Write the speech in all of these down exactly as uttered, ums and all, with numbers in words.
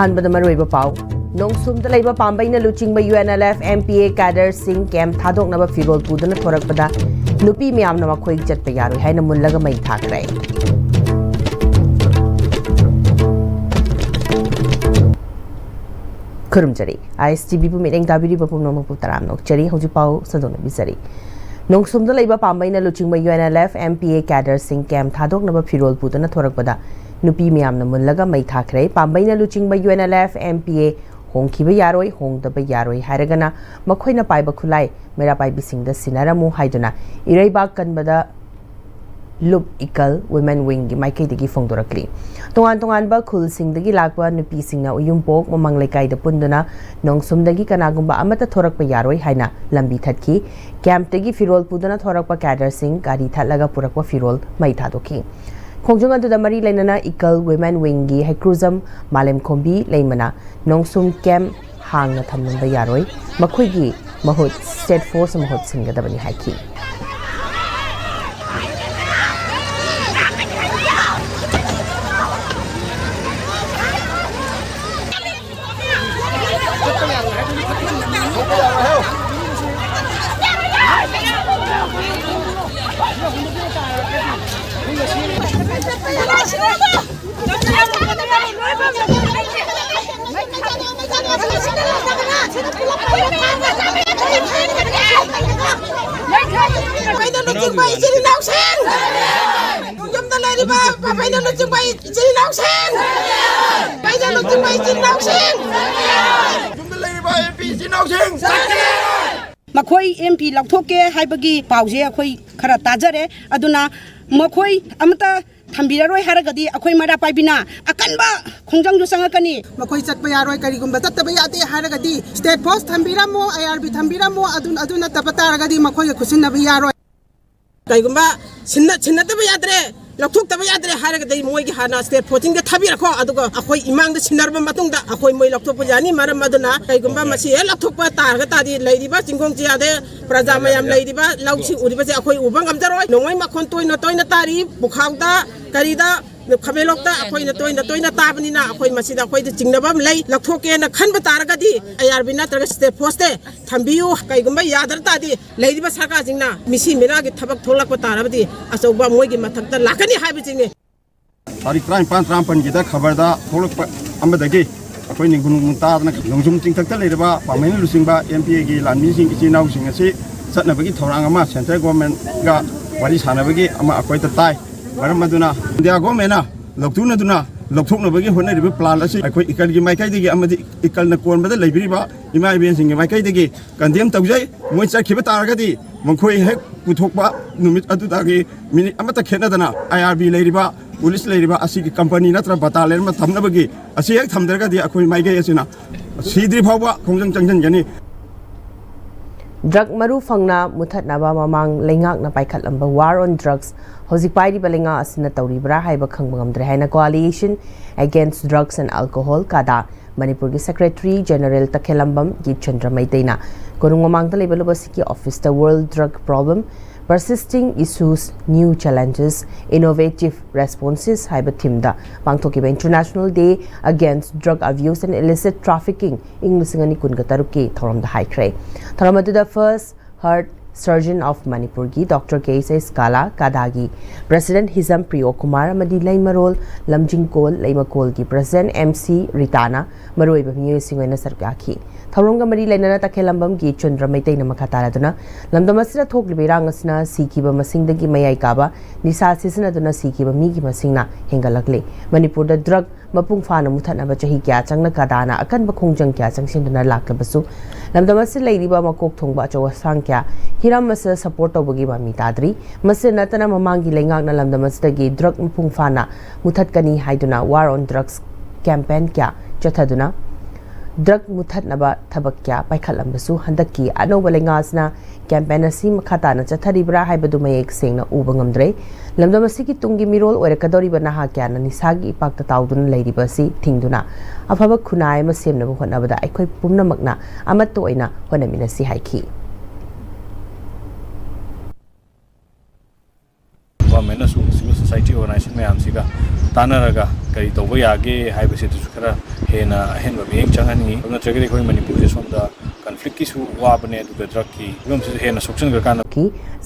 ꯑꯍꯥꯟꯕꯗ ꯃꯔꯨꯑꯣꯏꯕ ꯄꯥꯎ꯫ ꯅꯣꯡꯁꯨꯝꯗ ꯂꯩꯕ ꯄꯥꯝꯕꯩꯅ ꯂꯨꯆꯤꯡꯕ UNLF MPA cadreꯁꯤꯡ camp ꯊꯥꯗꯣꯛꯅꯕ ꯐꯤꯔꯣꯜ ꯄꯨꯗꯨꯅ ꯊꯣꯔꯛꯄꯗ ꯅꯨꯄꯤ ꯃꯌꯥꯝꯅ ꯃꯈꯣꯏ ꯆꯠꯄ ꯌꯥꯔꯣꯏ ꯍꯥꯏꯅ ꯃꯨꯜꯂꯒ ꯃꯩ ꯊꯥꯈ꯭ꯔꯦ꯫ ꯈꯨꯔꯨꯝꯖꯔꯤ꯫ ISTVꯕꯨ ꯃꯤꯠꯌꯦꯡ ꯇꯥꯕꯤꯔꯤꯕ ꯄꯨꯝꯅꯃꯛꯄꯨ ꯇꯔꯥꯝꯅ ꯑꯣꯛꯆꯔꯤ꯫ ꯍꯧꯖꯤꯛ ꯄꯥꯎ ꯁꯟꯗꯣꯛꯅ ꯄꯤꯖꯔꯤ꯫ ꯅꯣꯡꯁꯨꯝꯗ ꯂꯩꯕ ꯄꯥꯝꯕꯩꯅ ꯂꯨꯆꯤꯡꯕ UNLF MPA cadreꯁꯤꯡ camp ꯊꯥꯗꯣꯛꯅꯕ ꯐꯤꯔꯣꯜ ꯄꯨꯗꯨꯅ ꯊꯣꯔꯛꯄꯗ ꯅꯨꯄꯤ ꯃꯌꯥꯝꯅ ꯃꯨꯜꯂꯒ ꯃꯩ ꯊꯥꯈ꯭ꯔꯦ꯫ ꯄꯥꯝꯕꯩꯅ ꯂꯨꯆꯤꯡꯕ UNLF MPA ꯍꯣꯡꯈꯤꯕ ꯌꯥꯔꯣꯏ, ꯍꯣꯡꯗꯕ ꯌꯥꯔꯣꯏ ꯍꯥꯏꯔꯒꯅ ꯃꯈꯣꯏꯅ ꯄꯥꯏꯕ ꯈꯨꯠꯂꯥꯏ ꯃꯩꯔꯥ ꯄꯥꯏꯕꯤꯁꯤꯡꯗ ꯁꯤꯟꯅꯔꯝꯃꯨ ꯍꯥꯏꯗꯨꯅ ꯏꯔꯩꯕꯥꯛ ꯀꯟꯕꯗ ꯂꯨꯞ ꯏꯀꯜ Women Wingꯒꯤ ꯃꯥꯏꯀꯩꯗꯒꯤ ꯐꯣꯡꯗꯣꯔꯛꯂꯤ꯫ ꯇꯣꯉꯥꯟ ꯇꯣꯉꯥꯟꯕ ꯈꯨꯜꯁꯤꯡꯗꯒꯤ ꯂꯥꯛꯄ ꯅꯨꯄꯤꯁꯤꯡꯅ ꯎꯌꯨꯝꯄꯣꯛ ꯃꯃꯥꯡ ꯂꯩꯀꯥꯏꯗ ꯄꯨꯟꯗꯨꯅ ꯅꯣꯡꯁꯨꯝꯗꯒꯤ ꯀꯅꯥꯒꯨꯝꯕ ꯑꯃꯠꯇ ꯊꯣꯔꯛꯄ ꯌꯥꯔꯣꯏ ꯍꯥꯏꯅ ꯂꯝꯕꯤ ꯊꯠꯈꯤ꯫ Campꯇꯒꯤ ꯐꯤꯔꯣꯜ ꯄꯨꯗꯨꯅ ꯊꯣꯔꯛꯄ cadreꯁꯤꯡ ꯒꯥꯔꯤ ꯊꯠꯂꯒ ꯄꯨꯔꯛꯄ ꯐꯤꯔꯣꯜ ꯃꯩ ꯊꯥꯗꯣꯛꯈꯤ꯫ ꯈꯣꯡꯖꯪ ꯑꯗꯨꯗ ꯃꯔꯤ ꯂꯩꯅꯅ ꯏꯀꯜ Women Wingꯒꯤ ꯍꯩꯀ꯭ꯔꯨꯖꯝ ꯃꯥꯂꯦꯝꯈꯣꯝꯕꯤ ꯂꯩꯃꯅ ꯅꯣꯡꯁꯨꯝ camp ꯍꯥꯡꯅ ꯊꯝꯂꯝꯕ ꯌꯥꯔꯣꯏ, ꯃꯈꯣꯏꯒꯤ ꯃꯍꯨꯠ state force ꯃꯍꯨꯠ ꯁꯤꯟꯒꯗꯕꯅꯤ ꯍꯥꯏꯈꯤ꯫ ꯄꯥꯝꯕꯩꯅ ꯂꯨꯆꯤꯡꯕ ꯏꯆꯤꯜ ꯏꯅꯥꯎꯁꯤꯡ! ꯌꯨꯝꯗ ꯂꯩꯔꯤꯕ ꯄꯥꯝꯕꯩꯅ ꯂꯨꯆꯤꯡꯕ ꯏꯆꯤꯜ ꯏꯅꯥꯎꯁꯤꯡ! ꯄꯥꯝꯕꯩꯅ ꯂꯨꯆꯤꯡꯕ ꯏꯆꯤꯜ ꯏꯅꯥꯎꯁꯤꯡ! ꯌꯨꯝꯗ ꯂꯩꯔꯤꯕ MP ꯏꯆꯤꯜ ꯏꯅꯥꯎꯁꯤꯡ! ꯃꯈꯣꯏ MP ꯂꯧꯊꯣꯛꯀꯦ ꯍꯥꯏꯕꯒꯤ ꯄꯥꯎꯁꯦ ꯑꯩꯈꯣꯏ ꯈꯔ ꯇꯥꯖꯔꯦ꯫ ꯑꯗꯨꯅ ꯃꯈꯣꯏ ꯑꯃꯠꯇ ꯊꯝꯕꯤꯔꯔꯣꯏ ꯍꯥꯏꯔꯒꯗꯤ ꯑꯩꯈꯣꯏ ꯃꯩꯔꯥ ꯄꯥꯏꯕꯤꯅ ꯑꯀꯟꯕ ꯈꯣꯡꯖꯪꯗꯨ ꯆꯪꯉꯛꯀꯅꯤ꯫ ꯃꯈꯣꯏ ꯆꯠꯄ ꯌꯥꯔꯣꯏ꯫ ꯀꯔꯤꯒꯨꯝꯕ ꯆꯠꯇꯕ ꯌꯥꯗꯦ ꯍꯥꯏꯔꯒꯗꯤ state force ꯊꯝꯕꯤꯔꯝꯃꯣ, IRB ꯊꯝꯕꯤꯔꯝꯃꯣ, ꯑꯗꯨ, ꯑꯗꯨ ꯅꯠꯇꯕ ꯇꯥꯔꯒꯗꯤ ꯃꯈꯣꯏꯒ ꯈꯨꯠꯁꯤꯟꯅꯕ ꯌꯥꯔꯣꯏ꯫ ꯀꯩꯒꯨꯝꯕ ꯁꯤꯟꯅ-, ꯁꯤꯟꯅꯗꯕ ꯌꯥꯗ꯭ꯔꯦ, ꯂꯧꯊꯣꯛꯇꯕ ꯌꯥꯗ꯭ꯔꯦ ꯍꯥꯏꯔꯒꯗꯤ ꯃꯣꯏꯒꯤ ꯍꯥꯟꯅ state forceꯁꯤꯡꯗ ꯊꯥꯕꯤꯔꯛꯈꯣ, ꯑꯗꯨꯒ ꯑꯩꯈꯣꯏ ꯏꯃꯥꯡꯗ ꯁꯤꯟꯅꯔꯕ ꯃꯇꯨꯡꯗ ꯑꯩꯈꯣꯏ ꯃꯣꯏ ꯂꯧꯊꯣꯛꯄ ꯌꯥꯅꯤ꯫ ꯃꯔꯝ ꯑꯗꯨꯅ ꯀꯩꯒꯨꯝꯕ ꯃꯁꯤ ꯍꯦꯛ ꯂꯧꯊꯣꯛꯄ ꯇꯥꯔꯒ ꯇꯥꯔꯗꯤ ꯂꯩꯔꯤꯕ ꯆꯤꯡꯈꯣꯡ ꯆꯤꯌꯥꯗ ꯄ꯭ꯔꯖꯥ ꯃꯌꯥꯝ ꯂꯩꯔꯤꯕ ꯂꯧꯁꯤꯡ ꯎꯔꯤꯕꯁꯦ ꯑꯩꯈꯣꯏ ꯎꯕ ꯉꯝꯖꯔꯣꯏ꯫ ꯅꯣꯡꯃꯩ ꯃꯈꯣꯟ ꯇꯣꯏꯅ ꯇꯣꯏꯅ ꯇꯥꯔꯤ, ꯄꯨꯈꯥꯎꯗ ꯀꯔꯤꯗ ꯈꯥꯃꯦꯟꯂꯣꯛꯇ ꯑꯩꯈꯣꯏꯅ ꯇꯣꯏꯅ ꯇꯣꯏꯅ ꯇꯥꯕꯅꯤꯅ ꯑꯩꯈꯣꯏ ꯃꯁꯤꯗ ꯑꯩꯈꯣꯏꯗ ꯆꯤꯡꯅꯕ ꯑꯃ ꯂꯩ꯫ ꯂꯧꯊꯣꯛꯀꯦꯅ ꯈꯟꯕ ꯇꯥꯔꯒꯗꯤ ꯑꯥꯏ ꯑꯥꯔ ꯕꯤ ꯅꯠꯇ꯭ꯔꯒ ꯁ꯭ꯇꯦꯠ ꯐꯣꯔꯁꯇꯦ ꯊꯝꯕꯤꯌꯨ꯫ ꯀꯩꯒꯨꯝꯕ ꯌꯥꯗ꯭ꯔ ꯇꯥꯔꯗꯤ ꯂꯩꯔꯤꯕ ꯁꯔꯀꯥꯔꯁꯤꯡꯅ ꯃꯤꯁꯤ ꯃꯤꯔꯥꯒꯤ ꯊꯕꯛ ꯊꯣꯛꯂꯛꯄ ꯇꯥꯔꯕꯗꯤ ꯑꯆꯧꯕ ꯃꯣꯏꯒꯤ ꯃꯊꯛꯇ ꯂꯥꯛꯀꯅꯤ ꯍꯥꯏꯕꯁꯤꯅꯤ꯫ ꯇꯥꯔꯤꯛ ꯇꯔꯥꯅꯤꯄꯥꯟ, ꯇꯔꯥꯃꯥꯄꯟꯒꯤꯗ ꯈꯕꯔꯗ ꯊꯣꯛꯂꯛꯄ ꯑꯃꯗꯒꯤ ꯑꯩꯈꯣꯏ ꯅꯤꯡꯈꯨ ꯅꯤꯡꯈꯨ ꯇꯥꯗꯅ ꯅꯣꯡꯖꯨꯝ ꯆꯤꯡꯊꯛꯇ ꯂꯩꯔꯕ ꯄꯥꯝꯍꯩꯅ ꯂꯨꯆꯤꯡꯕ ꯑꯦꯝ ꯄꯤ ꯑꯦꯒꯤ ꯂꯥꯟꯃꯤꯁꯤꯡ, ꯏꯆꯤꯜ ꯏꯅꯥꯎꯁꯤꯡ ꯑꯁꯤ ꯆꯠꯅꯕꯒꯤ ꯊꯧꯔꯥꯡ ꯑꯃ ꯁꯦꯟꯇ꯭ꯔꯦꯜ ꯒꯣꯔꯃꯦꯟꯒ ꯋꯥꯔꯤ ꯁꯥꯟꯅꯕꯒꯤ ꯑꯃ ꯑꯩꯈꯣꯏꯗ ꯇꯥꯏ꯫ ꯃꯔꯝ ꯑꯗꯨꯅ ꯏꯟꯗꯤꯌꯥ ꯒꯣꯔꯃꯦꯟꯅ ꯂꯧꯇꯨꯅꯗꯨꯅ ꯂꯧꯊꯣꯛꯅꯕꯒꯤ ꯍꯣꯠꯅꯔꯤꯕ ꯄ꯭ꯂꯥꯟ ꯑꯁꯤ ꯑꯩꯈꯣꯏ ꯏꯀꯜꯒꯤ ꯃꯥꯏꯀꯩꯗꯒꯤ ꯑꯃꯗꯤ ꯏꯀꯜꯅ ꯀꯣꯟꯕꯗ ꯂꯩꯕꯤꯔꯤꯕ ꯏꯃꯥ ꯏꯕꯦꯟꯁꯤꯡꯒꯤ ꯃꯥꯏꯀꯩꯗꯒꯤ ꯀꯟꯗꯦꯝ ꯇꯧꯖꯩ꯫ ꯃꯣꯏ ꯆꯠꯈꯤꯕ ꯇꯥꯔꯒꯗꯤ ꯃꯈꯣꯏ ꯍꯦꯛ ꯄꯨꯊꯣꯛꯄ ꯅꯨꯃꯤꯠ ꯑꯗꯨꯗꯒꯤ ꯃꯤꯅꯤꯠ ꯑꯃꯠꯇ ꯈꯦꯠꯅꯗꯅ ꯑꯥꯏ ꯑꯥꯔ ꯕꯤ ꯂꯩꯔꯤꯕ, ꯄꯨꯂꯤꯁ ꯂꯩꯔꯤꯕ ꯑꯁꯤꯒꯤ ꯀꯝꯄꯅꯤ ꯅꯠꯇ꯭ꯔ ꯕꯇꯥꯂꯤꯌꯟ ꯑꯃ ꯊꯝꯅꯕꯒꯤ ꯑꯁꯤ ꯍꯦꯛ ꯊꯝꯗ꯭ꯔꯒꯗꯤ ꯑꯩꯈꯣꯏ ꯃꯥꯏꯀꯩ ꯑꯁꯤꯅ ꯁꯤꯗ꯭ꯔꯤ ꯐꯥꯎꯕ ꯈꯣꯡꯖꯪ ꯆꯪꯁꯤꯟꯒꯅꯤ꯫ ꯗ꯭ꯔꯒ ꯃꯔꯨ ꯐꯪꯅ ꯃꯨꯊꯠꯅꯕ ꯃꯃꯥꯡ ꯂꯩꯉꯥꯛꯅ ꯄꯥꯏꯈꯠꯂꯝꯕ War on Drugs ꯍꯧꯖꯤꯛ ꯄꯥꯏꯔꯤꯕ ꯂꯩꯉꯥꯛ ꯑꯁꯤꯅ ꯇꯧꯔꯤꯕ꯭ꯔꯥ ꯍꯥꯏꯕ ꯈꯪꯕ ꯉꯝꯗ꯭ꯔꯦ ꯍꯥꯏꯅ Coalition Against Drugs and Alcohol, ꯀꯥꯗꯥ, ꯃꯅꯤꯄꯨꯔꯒꯤ ꯁꯦꯀ꯭ꯔꯦꯇꯔꯤ ꯖꯦꯅꯔꯦꯜ ꯇꯈꯦꯂꯝꯕꯝ ꯒꯤꯆꯟꯗ꯭ꯔ ꯃꯩꯇꯩꯅ ꯀꯣꯅꯨꯡ ꯃꯃꯥꯡꯗ ꯂꯩꯕ ꯂꯨꯕꯁꯤꯒꯤ ꯑꯣꯐꯤꯁꯇ World Drug Problem, Persisting Issues, New Challenges, Innovative Responses ꯍꯥꯏꯕ ꯊꯤꯝꯗ ꯄꯥꯡꯊꯣꯛꯈꯤꯕ International Day Against Drug Abuse and Illicit Trafficking ꯏꯪ ꯂꯤꯁꯤꯡ ꯑꯅꯤ ꯀꯨꯟꯒ ꯇꯔꯨꯛꯀꯤ ꯊꯧꯔꯝꯗ ꯍꯥꯏꯈ꯭ꯔꯦ꯫ ꯊꯧꯔꯝ ꯑꯗꯨꯗ First Heart Surgeon of ꯃꯅꯤꯄꯨꯔꯒꯤ ꯗꯣꯛꯇꯔ ꯀꯦ ꯑꯦꯁ ꯑꯦꯁ ꯀꯥꯂꯥ, ꯀꯥꯗꯥꯒꯤ ꯄ꯭ꯔꯁꯤꯗꯦꯟꯠ ꯍꯤꯖꯝ ꯄ꯭ꯔꯤꯌꯣ ꯀꯨꯃꯥꯔ ꯑꯃꯗꯤ ꯂꯩꯃꯔꯣꯜ ꯂꯝꯖꯤꯡꯀꯣꯜ ꯂꯩꯃꯀꯣꯜꯒꯤ ꯄ꯭ꯔꯁꯤꯗꯦꯟꯠ ꯑꯦꯝ ꯁꯤ ꯔꯤꯇꯥꯅ ꯃꯔꯨꯑꯣꯏꯕ ꯃꯤꯑꯣꯏꯁꯤꯡ ꯑꯣꯏꯅ ꯁꯔꯨꯛ ꯌꯥꯈꯤ꯫ ꯊꯧꯔꯝꯒ ꯃꯔꯤ ꯂꯩꯅꯅ ꯇꯈꯦꯂꯝꯕꯝ ꯒꯤꯆꯟꯗ꯭ꯔ ꯃꯩꯇꯩꯅ ꯃꯈꯥ ꯇꯥꯔꯗꯨꯅ ꯂꯝꯗꯝ ꯑꯁꯤꯗ ꯊꯣꯛꯂꯤꯕ ꯏꯔꯥꯡ ꯑꯁꯤꯅ ꯁꯤꯈꯤꯕ ꯃꯁꯤꯡꯗꯒꯤ ꯃꯌꯥꯏ ꯀꯥꯕ ꯅꯤꯁꯥ ꯁꯤꯖꯤꯟꯅꯗꯨꯅ ꯁꯤꯈꯤꯕ ꯃꯤꯒꯤ ꯃꯁꯤꯡꯅ ꯍꯦꯟꯒꯠꯂꯛꯂꯤ꯫ ꯃꯅꯤꯄꯨꯔꯗ ꯗ꯭ꯔꯒ ꯃꯄꯨꯡ ꯐꯥꯅ ꯃꯨꯊꯠꯅꯕ ꯆꯍꯤ ꯀꯌꯥ ꯆꯪꯅ ꯀꯥꯗꯥꯅ ꯑꯀꯟꯕ ꯈꯣꯡꯖꯪ ꯀꯌꯥ ꯆꯪꯁꯤꯟꯗꯨꯅ ꯂꯥꯛꯂꯕꯁꯨ, ꯂꯝꯗꯝ ꯑꯁꯤꯗ ꯂꯩꯔꯤꯕ ꯃꯀꯣꯛ ꯊꯣꯡꯕ ꯑꯆꯧ ꯑꯁꯥꯡ ꯀꯌꯥ ꯍꯤꯔꯝ ꯑꯁꯤꯗ ꯁꯄꯣꯔꯠ ꯇꯧꯕꯒꯤ ꯃꯃꯤ ꯇꯥꯗ꯭ꯔꯤ꯫ ꯃꯁꯤꯗ ꯅꯠꯇꯅ ꯃꯃꯥꯡꯒꯤ ꯂꯩꯉꯥꯛꯅ ꯂꯝꯗꯝ ꯑꯁꯤꯗꯒꯤ ꯗ꯭ꯔꯒ ꯃꯄꯨꯡ ꯐꯥꯅ ꯃꯨꯊꯠꯀꯅꯤ ꯍꯥꯏꯗꯨꯅ War on Drugs ꯀꯦꯝꯄꯦꯟ ꯀꯌꯥ ꯆꯠꯊꯗꯨꯅ ꯗ꯭ꯔꯒ ꯃꯨꯊꯠꯅꯕ ꯊꯕꯛ ꯀꯌꯥ ꯄꯥꯏꯈꯠꯂꯝꯕꯁꯨ, ꯍꯟꯗꯛꯀꯤ ꯑꯅꯧꯕ ꯂꯩꯉꯥꯛ ꯑꯁꯤꯅ ꯀꯦꯝꯄꯦꯟ ꯑꯁꯤ ꯃꯈꯥ ꯇꯥꯅ ꯆꯠꯊꯔꯤꯕ꯭ꯔꯥ ꯍꯥꯏꯕꯗꯨ ꯃꯌꯦꯛ ꯁꯦꯡꯅ ꯎꯕ ꯉꯝꯗ꯭ꯔꯦ꯫ ꯂꯝꯗꯝ ꯑꯁꯤꯒꯤ ꯇꯨꯡꯒꯤ ꯃꯤꯔꯣꯜ ꯑꯣꯏꯔꯛꯀꯗꯧꯔꯤꯕ ꯅꯍꯥ ꯀꯌꯥꯅ ꯅꯤꯁꯥꯒꯤ ꯏꯄꯥꯛꯇ ꯇꯥꯎꯗꯨꯅ ꯂꯩꯔꯤꯕ ꯑꯁꯤ ꯊꯤꯡꯗꯨꯅ ꯑꯐꯕ ꯈꯨꯟꯅꯥꯏ ꯑꯃ ꯁꯦꯝꯅꯕ ꯍꯣꯠꯅꯕꯗ ꯑꯩꯈꯣꯏ ꯄꯨꯝꯅꯃꯛꯅ ꯑꯃꯠꯇ ꯑꯣꯏꯅ ꯍꯣꯠꯅꯃꯤꯟꯅꯁꯤ ꯍꯥꯏꯈꯤ꯫ ꯒꯣꯔꯃꯦꯟꯅꯁꯨ ꯁꯤꯚꯤꯜ ꯁꯣꯁꯥꯏꯇꯤ ꯑꯣꯔꯒꯅꯥꯏꯖꯦꯁꯟ ꯃꯌꯥꯝꯁꯤꯒ ꯇꯥꯟꯅꯔꯒ ꯀꯔꯤ ꯇꯧꯕ ꯌꯥꯒꯦ ꯍꯥꯏꯕꯁꯤꯗꯁꯨ ꯈꯔ ꯍꯦꯟꯅ ꯑꯍꯦꯟꯕ ꯃꯤꯠꯌꯦꯡ ꯆꯪꯍꯟꯅꯤꯡꯉꯤ꯫ ꯑꯗꯨ ꯅꯠꯇ꯭ꯔꯒꯗꯤ ꯑꯩꯈꯣꯏ ꯃꯅꯤꯄꯨꯔꯁꯦ ꯁꯣꯝꯗ ꯀꯟꯐ꯭ꯂꯤꯛꯀꯤꯁꯨ ꯋꯥꯕꯅꯦ, ꯑꯗꯨꯒ ꯗ꯭ꯔꯒꯀꯤ ꯐꯤꯕꯝꯁꯤꯁꯨ ꯍꯦꯟꯅ ꯁꯣꯛꯆꯟꯈ꯭ꯔꯀꯥꯟꯗ꯫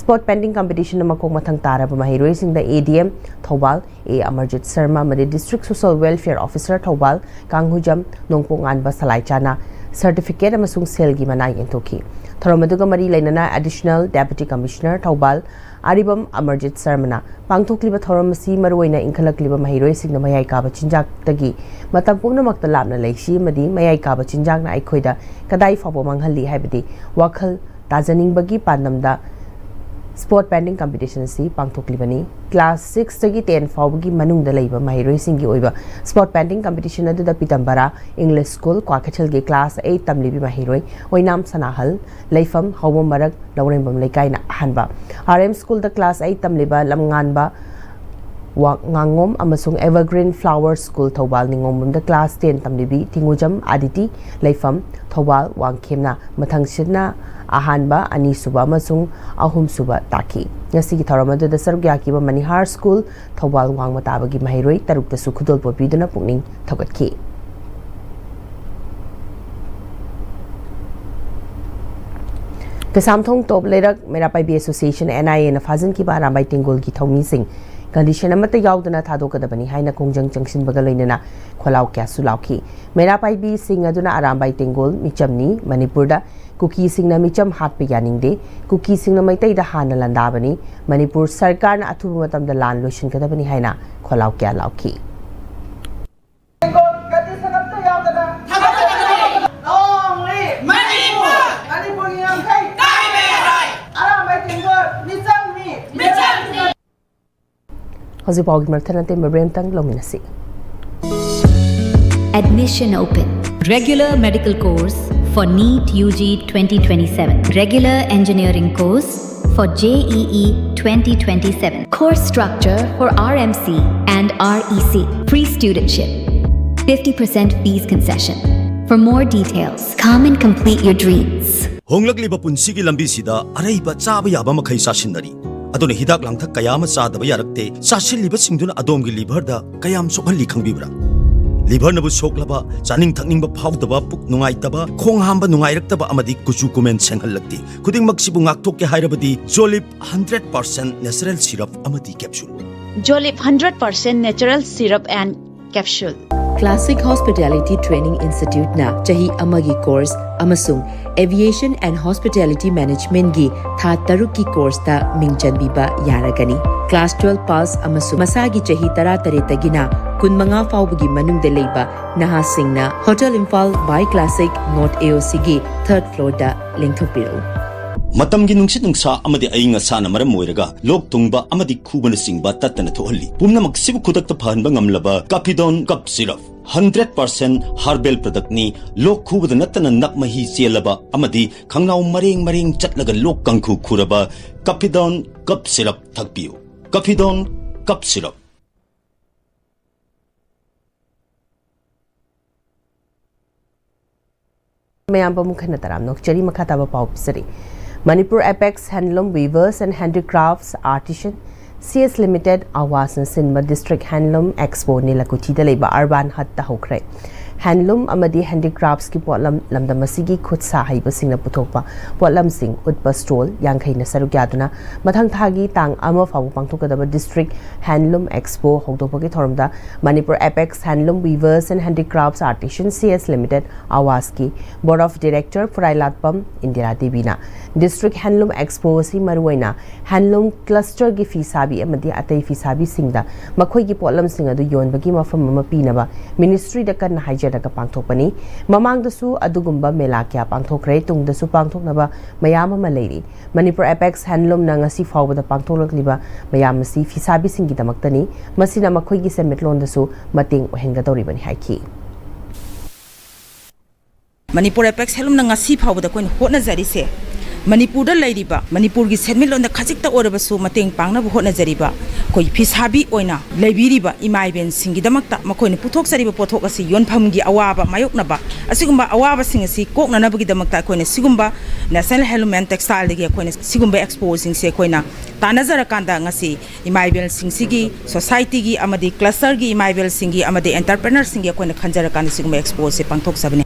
Spot Painting Competition ꯗ ꯃꯈꯣꯡ ꯃꯊꯪ ꯇꯥꯔꯕ ꯃꯍꯩꯔꯣꯏꯁꯤꯡꯗ A D M Thoubal, A Amarjeet Sharma ꯑꯃꯗꯤ District Social Welfare Officer Thoubal ꯀꯥꯡꯍꯨꯖꯝ ꯅꯣꯡꯄꯣꯛ ꯉꯥꯟꯕ ꯁꯂꯥꯏꯆꯥꯅ certificate ꯑꯃꯁꯨꯡ ꯁꯦꯜꯒꯤ ꯃꯅꯥ ꯌꯦꯟꯊꯣꯛꯈꯤ꯫ ꯊꯧꯔꯝ ꯑꯗꯨꯒ ꯃꯔꯤ ꯂꯩꯅꯅ Additional Deputy Commissioner ꯊꯧꯕꯥꯜ ꯑꯔꯤꯕꯝ ꯑꯃꯔꯖꯤꯠ ꯁꯔꯃꯅ ꯄꯥꯡꯊꯣꯛꯂꯤꯕ ꯊꯧꯔꯝ ꯑꯁꯤ ꯃꯔꯨꯑꯣꯏꯅ ꯏꯟꯈꯠꯂꯛꯂꯤꯕ ꯃꯍꯩꯔꯣꯏꯁꯤꯡꯅ ꯃꯌꯥꯏ ꯀꯥꯕ ꯆꯤꯟꯖꯥꯛꯇꯒꯤ ꯃꯇꯝ ꯄꯨꯝꯅꯃꯛꯇ ꯂꯥꯞꯅ ꯂꯩꯁꯤ ꯑꯃꯗꯤ ꯃꯌꯥꯏ ꯀꯥꯕ ꯆꯤꯟꯖꯥꯛꯅ ꯑꯩꯈꯣꯏꯗ ꯀꯗꯥꯏ ꯐꯥꯎꯕ ꯃꯥꯡꯍꯜꯂꯤ ꯍꯥꯏꯕꯗꯤ ꯋꯥꯈꯜ ꯇꯥꯖꯅꯤꯡꯕꯒꯤ ꯄꯥꯟꯗꯝꯗ Spot Painting Competition ꯑꯁꯤ ꯄꯥꯡꯊꯣꯛꯂꯤꯕꯅꯤ꯫ Class six ꯇꯒꯤ ten ꯐꯥꯎꯕꯒꯤ ꯃꯅꯨꯡꯗ ꯂꯩꯕ ꯃꯍꯩꯔꯣꯏꯁꯤꯡꯒꯤ ꯑꯣꯏꯕ Spot Painting Competition ꯑꯗꯨꯗ ꯄꯤꯇꯝꯕꯔꯥ English School ꯀ꯭ꯋꯥꯀꯩꯊꯦꯜꯒꯤ class eight ꯇꯝꯂꯤꯕꯤ ꯃꯍꯩꯔꯣꯏ ꯑꯣꯏꯅꯥꯝ ꯁꯅꯥꯍꯜ, ꯂꯩꯐꯝ ꯍꯧꯕꯝ ꯃꯔꯛ, ꯂꯧꯔꯦꯝꯕꯝ ꯂꯩꯀꯥꯏꯅ ꯑꯍꯥꯟꯕ, R M School ꯗ class eight ꯇꯝꯂꯤꯕ ꯂꯝꯉꯥꯟꯕ ꯋꯥ-, ꯉꯥꯉꯣꯝ ꯑꯃꯁꯨꯡ Evergreen Flower School Thoubal ꯅꯤꯉꯣꯝꯕꯝꯗ class ten ꯇꯝꯂꯤꯕꯤ ꯊꯤꯡꯉꯨꯖꯝ ꯑꯗꯤꯇꯤ, ꯂꯩꯐꯝ ꯊꯧꯕꯥꯜ ꯋꯥꯡꯈꯦꯝꯅ ꯃꯊꯪꯁꯤꯠꯅ ꯑꯍꯥꯟꯕ, ꯑꯅꯤꯁꯨꯕ ꯑꯃꯁꯨꯡ ꯑꯍꯨꯝꯁꯨꯕ ꯇꯥꯈꯤ꯫ ꯉꯁꯤꯒꯤ ꯊꯧꯔꯝ ꯑꯗꯨꯗ ꯁꯔꯨꯛ ꯌꯥꯈꯤꯕ ꯃꯅꯤꯍꯥꯔ School ꯊꯧꯕꯥꯜ ꯋꯥꯡꯃ ꯇꯥꯕꯒꯤ ꯃꯍꯩꯔꯣꯏ ꯇꯔꯨꯛꯇꯁꯨ ꯈꯨꯗꯣꯜꯄꯣꯠ ꯄꯤꯗꯨꯅ ꯄꯨꯛꯅꯤꯡ ꯊꯧꯒꯠꯈꯤ꯫ ꯀꯩꯁꯥꯝꯊꯣꯡ ꯇꯣꯞ ꯂꯩꯔꯛ ꯃꯩꯔꯥ ꯄꯥꯏꯕꯤ Association, N I A ꯅ ꯐꯥꯖꯤꯟꯈꯤꯕ ꯑꯔꯥꯝꯕꯥꯏ ꯇꯦꯡꯒꯣꯜꯒꯤ ꯊꯧꯃꯤꯁꯤꯡ condition ꯑꯃꯠꯇ ꯌꯥꯎꯗꯅ ꯊꯥꯗꯣꯛꯀꯗꯕꯅꯤ ꯍꯥꯏꯅ ꯈꯣꯡꯖꯪ ꯆꯪꯁꯤꯟꯕꯒ ꯂꯣꯏꯅꯅ ꯈꯣꯜꯂꯥꯎ ꯀꯌꯥꯁꯨ ꯂꯥꯎꯈꯤ꯫ ꯃꯩꯔꯥ ꯄꯥꯏꯕꯤꯁꯤꯡ ꯑꯗꯨꯅ ꯑꯔꯥꯝꯕꯥꯏ ꯇꯦꯡꯒꯣꯜ ꯃꯤꯆꯝꯅꯤ, ꯃꯅꯤꯄꯨꯔꯗ ꯀꯨꯀꯤꯁꯤꯡꯅ ꯃꯤꯆꯝ ꯍꯥꯠꯄ ꯌꯥꯅꯤꯡꯗꯦ, ꯀꯨꯀꯤꯁꯤꯡꯅ ꯃꯩꯇꯩꯗ ꯍꯥꯟꯅ ꯂꯥꯟꯗꯥꯕꯅꯤ, ꯃꯅꯤꯄꯨꯔ ꯁꯔꯀꯥꯔꯅ ꯑꯊꯨꯕ ꯃꯇꯝꯗ ꯂꯥꯟ ꯂꯣꯏꯁꯤꯟꯒꯗꯕꯅꯤ ꯍꯥꯏꯅ ꯈꯣꯜꯂꯥꯎ ꯀꯌꯥ ꯂꯥꯎꯈꯤ꯫ ꯀꯟꯗꯤꯁꯟ ꯑꯝꯇ ꯌꯥꯎꯗꯅ ꯂꯣꯡꯂꯤ ꯃꯅꯤꯄꯨꯔ! ꯃꯅꯤꯄꯨꯔꯒꯤ ꯉꯝꯈꯩ ꯀꯥꯏꯕ ꯌꯥꯔꯣꯏ! ꯑꯔꯥꯝꯕꯥꯏ ꯇꯦꯡꯒꯣꯜ ꯃꯤꯆꯝꯅꯤ! ꯃꯤꯆꯝꯅꯤ! ꯍꯧꯖꯤꯛ ꯐꯥꯎꯒꯤ ꯃꯔꯛ ꯊꯠꯅ ꯇꯦꯟꯕ ꯕ꯭ꯔꯦꯛ ꯑꯃꯇꯪ ꯂꯧꯃꯤꯟꯅꯁꯤ꯫ Admission open. Regular medical course for NEET U G twenty twenty-seven. Regular engineering course for J E E twenty twenty-seven. Course structure for R M C and R E C. Free studentship. Fifty percent fees concession. For more details, come and complete your dreams. ꯍꯣꯡꯂꯛꯂꯤꯕ ꯄꯨꯟꯁꯤꯒꯤ ꯂꯝꯕꯤꯁꯤꯗ ꯑꯔꯩꯕ ꯆꯥꯕ ꯌꯥꯕ ꯃꯈꯩ ꯆꯥꯁꯤꯟꯅꯔꯤ꯫ ꯑꯗꯨꯅ ꯍꯤꯗꯥꯛ ꯂꯥꯡꯊꯛ ꯀꯌꯥ ꯑꯃ ꯆꯥꯗꯕ ꯌꯥꯔꯛꯇꯦ꯫ ꯆꯥꯁꯤꯜꯂꯤꯕꯁꯤꯡꯗꯨꯅ ꯑꯗꯣꯝꯒꯤ liverꯗ ꯀꯌꯥꯝ ꯁꯣꯛꯍꯜꯂꯤ ꯈꯪꯕꯤꯕ꯭ꯔꯥ? Liverꯅꯕꯨ ꯁꯣꯛꯂꯕ, ꯆꯥꯅꯤꯡ ꯊꯛꯅꯤꯡꯕ ꯐꯥꯎꯗꯕ, ꯄꯨꯛ ꯅꯨꯡꯉꯥꯏꯇꯕ, ꯈꯣꯡ ꯍꯥꯝꯕ ꯅꯨꯡꯉꯥꯏꯔꯛꯇꯕ ꯑꯃꯗꯤ ꯀꯨꯆꯨ ꯀꯨꯃꯦꯟ ꯁꯦꯡꯍꯜꯂꯛꯇꯦ꯫ ꯈꯨꯗꯤꯡꯃꯛꯁꯤꯕꯨ ꯉꯥꯛꯊꯣꯛꯀꯦ ꯍꯥꯏꯔꯕꯗꯤ Jolib hundred percent natural syrup ꯑꯃꯗꯤ capsule꯫ Jolib hundred percent natural syrup and capsule꯫ Classic Hospitality Training Instituteꯅ ꯆꯍꯤ ꯑꯃꯒꯤ course ꯑꯃꯁꯨꯡ Aviation and Hospitality Managementꯒꯤ ꯊꯥ ꯇꯔꯨꯛꯀꯤ courseꯇ ꯃꯤꯡ ꯆꯟꯕꯤꯕ ꯌꯥꯔꯒꯅꯤ꯫ Class twelve pass ꯑꯃꯁꯨꯡ ꯃꯁꯥꯒꯤ ꯆꯍꯤ ꯇꯔꯥꯇꯔꯦꯠꯇꯒꯤꯅ ꯀꯨꯟꯃꯉꯥ ꯐꯥꯎꯕꯒꯤ ꯃꯅꯨꯡꯗ ꯂꯩꯕ ꯅꯍꯥꯁꯤꯡꯅ Hotel Imphal by Classic North AOCꯒꯤ third floorꯗ ꯂꯦꯡꯊꯣꯛꯄꯤꯔꯛꯎ꯫ ꯃꯇꯝꯒꯤ ꯅꯨꯡꯁꯤꯠ ꯅꯨꯡꯁꯥ ꯑꯃꯗꯤ ꯑꯏꯪ ꯑꯁꯥꯅ ꯃꯔꯝ ꯑꯣꯏꯔꯒ ꯂꯣꯛ ꯊꯨꯡꯕ ꯑꯃꯗꯤ ꯈꯨꯕꯅꯆꯤꯡꯕ ꯇꯠꯇꯅ ꯊꯣꯛꯍꯜꯂꯤ꯫ ꯄꯨꯝꯅꯃꯛꯁꯤꯕꯨ ꯈꯨꯗꯛꯇ ꯐꯍꯟꯕ ꯉꯝꯂꯕ Capidone Cough Syrup hundred percent herbal productꯅꯤ꯫ ꯂꯣꯛ ꯈꯨꯕꯗ ꯅꯠꯇꯅ ꯅꯞ ꯃꯍꯤ ꯆꯦꯜꯂꯕ ꯑꯃꯗꯤ ꯈꯪꯅꯥꯎ ꯃꯔꯦꯡ ꯃꯔꯦꯡ ꯆꯠꯂꯒ ꯂꯣꯛ ꯀꯥꯡꯈꯨ ꯈꯨꯔꯕ Capidone Cough Syrup ꯊꯛꯄꯤꯌꯨ꯫ Capidone Cough Syrup꯫ ꯃꯌꯥꯝꯕꯨ ꯑꯃꯨꯛ ꯍꯟꯅ ꯇꯔꯥꯝꯅ ꯑꯣꯛꯆꯔꯤ꯫ ꯃꯈꯥ ꯇꯥꯕ ꯄꯥꯎ ꯄꯤꯖꯔꯤ꯫ Manipur Apex Handloom Weavers and Handicrafts Artisan C S Limited ꯑꯋꯥꯁꯅ ꯁꯤꯟꯕ District Handloom Expo ꯅꯤꯂꯀꯨꯊꯤꯗ ꯂꯩꯕ Urban Hutꯇ ꯍꯧꯈ꯭ꯔꯦ꯫ Handloom ꯑꯃꯗꯤ handicraftsꯀꯤ ꯄꯣꯠꯂꯝ, ꯂꯝꯗꯝ ꯑꯁꯤꯒꯤ ꯈꯨꯠ ꯁꯥ ꯍꯩꯕꯁꯤꯡꯅ ꯄꯨꯊꯣꯛꯄ ꯄꯣꯠꯂꯝꯁꯤꯡ ꯎꯠꯄ stall ꯌꯥꯡꯈꯩꯅ ꯁꯔꯨꯛ ꯌꯥꯗꯨꯅ ꯃꯊꯪ ꯊꯥꯒꯤ ꯇꯥꯡ ꯑꯃ ꯐꯥꯎꯕ ꯄꯥꯡꯊꯣꯛꯀꯗꯕ District Handloom Expo ꯍꯧꯗꯣꯛꯄꯒꯤ ꯊꯧꯔꯝꯗ Manipur Apex Handloom Weavers and Handicrafts Artisan C S Limited ꯑꯋꯥꯁꯀꯤ Board of Director ꯐꯨꯔꯥꯏꯂꯥꯠꯄꯝ Indira ꯗꯦꯕꯤꯅ District Handloom Expo ꯑꯁꯤ ꯃꯔꯨꯑꯣꯏꯅ handloom clusterꯒꯤ ꯐꯤ ꯁꯥꯕꯤ ꯑꯃꯗꯤ ꯑꯇꯩ ꯐꯤ ꯁꯥꯕꯤꯁꯤꯡꯗ ꯃꯈꯣꯏꯒꯤ ꯄꯣꯠꯂꯝꯁꯤꯡ ꯑꯗꯨ ꯌꯣꯟꯕꯒꯤ ꯃꯐꯝ ꯑꯃ ꯄꯤꯅꯕ ministryꯗ ꯀꯟꯅ ꯍꯥꯏꯖꯔꯒ ꯄꯥꯡꯊꯣꯛꯄꯅꯤ꯫ ꯃꯃꯥꯡꯗꯁꯨ ꯑꯗꯨꯒꯨꯝꯕ ꯃꯦꯂꯥ ꯀꯌꯥ ꯄꯥꯡꯊꯣꯛꯈ꯭ꯔꯦ, ꯇꯨꯡꯗꯁꯨ ꯄꯥꯡꯊꯣꯛꯅꯕ ꯃꯌꯥꯝ ꯑꯃ ꯂꯩꯔꯤ꯫ Manipur Apex Handloomꯅ ꯉꯁꯤ ꯐꯥꯎꯕꯗ ꯄꯥꯡꯊꯣꯛꯂꯛꯂꯤꯕ ꯃꯌꯥꯝ ꯑꯁꯤ ꯐꯤꯁꯥꯕꯤꯁꯤꯡꯒꯤꯗꯃꯛꯇꯅꯤ꯫ ꯃꯁꯤꯅ ꯃꯈꯣꯏꯒꯤ ꯁꯦꯟꯃꯤꯠꯂꯣꯟꯗꯁꯨ ꯃꯇꯦꯡ ꯑꯣꯏꯍꯟꯒꯗꯧꯔꯤꯕꯅꯤ ꯍꯥꯏꯈꯤ꯫ ꯃꯅꯤꯄꯨꯔ ꯑꯦꯄꯦꯛꯁ ꯍꯦꯟꯂꯨꯝꯅ ꯉꯁꯤ ꯐꯥꯎꯕꯗ ꯑꯩꯈꯣꯏꯅ ꯍꯣꯠꯅꯖꯔꯤꯁꯦ, ꯃꯅꯤꯄꯨꯔꯗ ꯂꯩꯔꯤꯕ, ꯃꯅꯤꯄꯨꯔꯒꯤ ꯁꯦꯟꯃꯤꯠꯂꯣꯟꯗ ꯈꯖꯤꯛꯇ ꯑꯣꯏꯔꯕꯁꯨ ꯃꯇꯦꯡ ꯄꯥꯡꯅꯕ ꯍꯣꯠꯅꯖꯔꯤꯕ ꯑꯩꯈꯣꯏ ꯐꯤꯁꯥꯕꯤ ꯑꯣꯏꯅ ꯂꯩꯕꯤꯔꯤꯕ ꯏꯃꯥ ꯏꯕꯦꯟꯁꯤꯡꯒꯤꯗꯃꯛꯇ ꯃꯈꯣꯏꯅ ꯄꯨꯊꯣꯛꯆꯔꯤꯕ ꯄꯣꯠꯊꯣꯛ ꯑꯁꯤ ꯌꯣꯟꯐꯝꯒꯤ ꯑꯋꯥꯕ ꯃꯥꯌꯣꯛꯅꯕ ꯑꯁꯤꯒꯨꯝꯕ ꯑꯋꯥꯕꯁꯤꯡ ꯑꯁꯤ ꯀꯣꯛꯅꯅꯕꯒꯤꯗꯃꯛꯇ ꯑꯩꯈꯣꯏꯅ ꯁꯤꯒꯨꯝꯕ National Handloom and Textileꯗꯒꯤ ꯑꯩꯈꯣꯏꯅ ꯁꯤꯒꯨꯝꯕ expoꯁꯤꯡꯁꯦ ꯑꯩꯈꯣꯏꯅ ꯇꯥꯟꯅꯖꯔꯀꯥꯟꯗ ꯉꯁꯤ ꯏꯃꯥ ꯏꯕꯦꯜꯁꯤꯡꯁꯤꯒꯤ societyꯒꯤ ꯑꯃꯗꯤ clusterꯒꯤ ꯏꯃꯥ ꯏꯕꯦꯜꯁꯤꯡꯒꯤ ꯑꯃꯗꯤ entrepreneurꯁꯤꯡꯒꯤ ꯑꯩꯈꯣꯏꯅ ꯈꯟꯖꯔꯀꯥꯟꯗ ꯁꯤꯒꯨꯝꯕ expoꯁꯦ ꯄꯥꯡꯊꯣꯛꯆꯕꯅꯤ꯫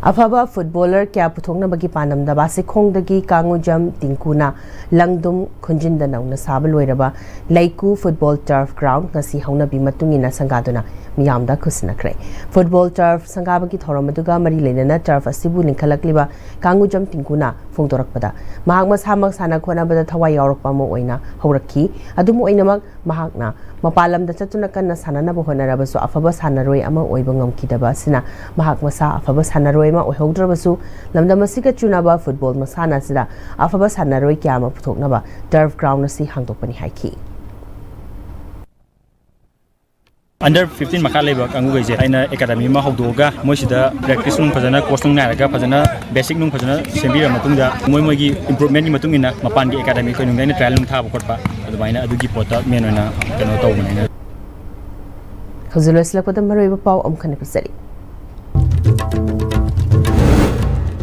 ꯑꯐꯕ footballer ꯀꯌꯥ ꯄꯨꯊꯣꯛꯅꯕꯒꯤ ꯄꯥꯟꯗꯝꯗ ꯕꯥꯁꯤꯈꯣꯡꯗꯒꯤ ꯀꯥꯡꯉꯨꯖꯝ ꯇꯤꯡꯀꯨꯅ ꯂꯪꯗꯨꯝ ꯈꯨꯟꯖꯤꯟꯗ ꯅꯧꯅ ꯁꯥꯕ ꯂꯣꯏꯔꯕ ꯂꯩꯀꯨ football turf ground ꯉꯁꯤ ꯍꯧꯅꯕꯤ ꯃꯇꯨꯡ ꯏꯟꯅ ꯁꯪꯒꯥꯗꯨꯅ ꯃꯤꯌꯥꯝꯗ ꯈꯨꯠꯁꯤꯟꯅꯈ꯭ꯔꯦ꯫ Football turf ꯁꯪꯒꯥꯕꯒꯤ ꯊꯧꯔꯝ ꯑꯗꯨꯒ ꯃꯔꯤ ꯂꯩꯅꯅ turf ꯑꯁꯤꯕꯨ ꯂꯤꯡꯈꯠꯂꯛꯂꯤꯕ ꯀꯥꯡꯉꯨꯖꯝ ꯇꯤꯡꯀꯨꯅ ꯐꯣꯡꯗꯣꯔꯛꯄꯗ, ꯃꯍꯥꯛ ꯃꯁꯥꯃꯛ ꯁꯥꯟꯅ ꯈꯣꯠꯅꯕꯗ ꯊꯋꯥꯏ ꯌꯥꯎꯔꯛꯄ ꯑꯃ ꯑꯣꯏꯅ ꯍꯧꯔꯛꯈꯤ꯫ ꯑꯗꯨꯝ ꯑꯣꯏꯅꯃꯛ, ꯃꯍꯥꯛꯅ ꯃꯄꯥꯟ ꯂꯝꯗ ꯆꯠꯇꯨꯅ ꯀꯟꯅ ꯁꯥꯟꯅꯅꯕ ꯍꯣꯠꯅꯔꯕꯁꯨ, ꯑꯐꯕ ꯁꯥꯟꯅꯔꯣꯏ ꯑꯃ ꯑꯣꯏꯕ ꯉꯝꯈꯤꯗꯕ ꯑꯁꯤꯅ ꯃꯍꯥꯛ ꯃꯁꯥ ꯑꯐꯕ ꯁꯥꯟꯅꯔꯣꯏ ꯑꯃ ꯑꯣꯏꯍꯧꯗ꯭ꯔꯕꯁꯨ, ꯂꯝꯗꯝ ꯑꯁꯤꯒ ꯆꯨꯅꯕ football ꯃꯁꯥꯟꯅ ꯑꯁꯤꯗ ꯑꯐꯕ ꯁꯥꯟꯅꯔꯣꯏ ꯀꯌꯥ ꯑꯃ ꯄꯨꯊꯣꯛꯅꯕ turf ground ꯑꯁꯤ ꯍꯥꯡꯗꯣꯛꯄꯅꯤ ꯍꯥꯏꯈꯤ꯫ Under fifteen ꯃꯈꯥ ꯂꯩꯕ ꯀꯥꯡꯕꯨꯈꯩꯁꯦ ꯑꯩꯅ academy ꯑꯃ ꯍꯧꯗꯣꯛꯑꯒ ꯃꯣꯏꯁꯤꯗ practice ꯅꯨꯡ ꯐꯖꯅ, coach ꯅꯨꯡ ꯅꯥꯏꯔꯒ ꯐꯖꯅ basic ꯅꯨꯡ ꯐꯖꯅ ꯁꯦꯝꯕꯤꯔ ꯃꯇꯨꯡꯗ ꯃꯣꯏ ꯃꯣꯏꯒꯤ improvementꯀꯤ ꯃꯇꯨꯡ ꯏꯟꯅ ꯃꯄꯥꯟꯒꯤ academy ꯑꯩꯈꯣꯏ ꯅꯨꯡꯗ ꯑꯩꯅ trial ꯅꯨꯡ ꯊꯥꯕ ꯈꯣꯠꯄ ꯑꯗꯨꯃꯥꯏꯅ ꯑꯗꯨꯒꯤ ꯄꯣꯠꯇ main ꯑꯣꯏꯅ ꯀꯩꯅꯣ ꯇꯧꯕꯅꯦ꯫ ꯍꯧꯖꯤꯛ ꯂꯣꯏꯁꯤꯜꯂꯛꯄꯗ ꯃꯔꯨꯑꯣꯏꯕ ꯄꯥꯎ ꯑꯃꯨꯛ ꯍꯟꯅ ꯄꯤꯖꯔꯤ꯫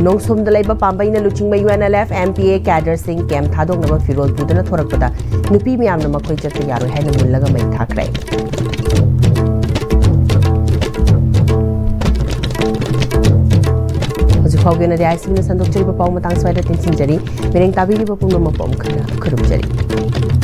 ꯅꯣꯡꯁꯣꯝꯗ ꯂꯩꯕ ꯄꯥꯝꯕꯩꯅ ꯂꯨꯆꯤꯡꯕ UNLF MPA cadreꯁꯤꯡ camp ꯊꯥꯗꯣꯛꯅꯕ ꯐꯤꯔꯣꯜ ꯄꯨꯗꯨꯅ ꯊꯣꯔꯛꯄꯗ ꯅꯨꯄꯤ ꯃꯌꯥꯝꯅ ꯃꯈꯣꯏ ꯆꯠꯄ ꯌꯥꯔꯣꯏ ꯍꯥꯏꯅ ꯃꯨꯜꯂꯒ ꯃꯩ ꯊꯥꯈ꯭ꯔꯦ꯫ ꯍꯧꯖꯤꯛ ꯐꯥꯎꯒꯤ ꯑꯣꯏꯅꯗꯤ ICBꯅ ꯁꯟꯗꯣꯛꯆꯔꯤꯕ ꯄꯥꯎ ꯃꯇꯥꯡ ꯁ꯭ꯋꯥꯏꯗ ꯇꯦꯟꯁꯤꯟꯖꯔꯤ꯫ ꯃꯤꯔꯦꯡ ꯇꯥꯕꯤꯔꯤꯕ ꯄꯨꯝꯅꯃꯛꯄꯨ ꯑꯃꯨꯛ ꯍꯟꯅ ꯈꯨꯔꯨꯝꯖꯔꯤ꯫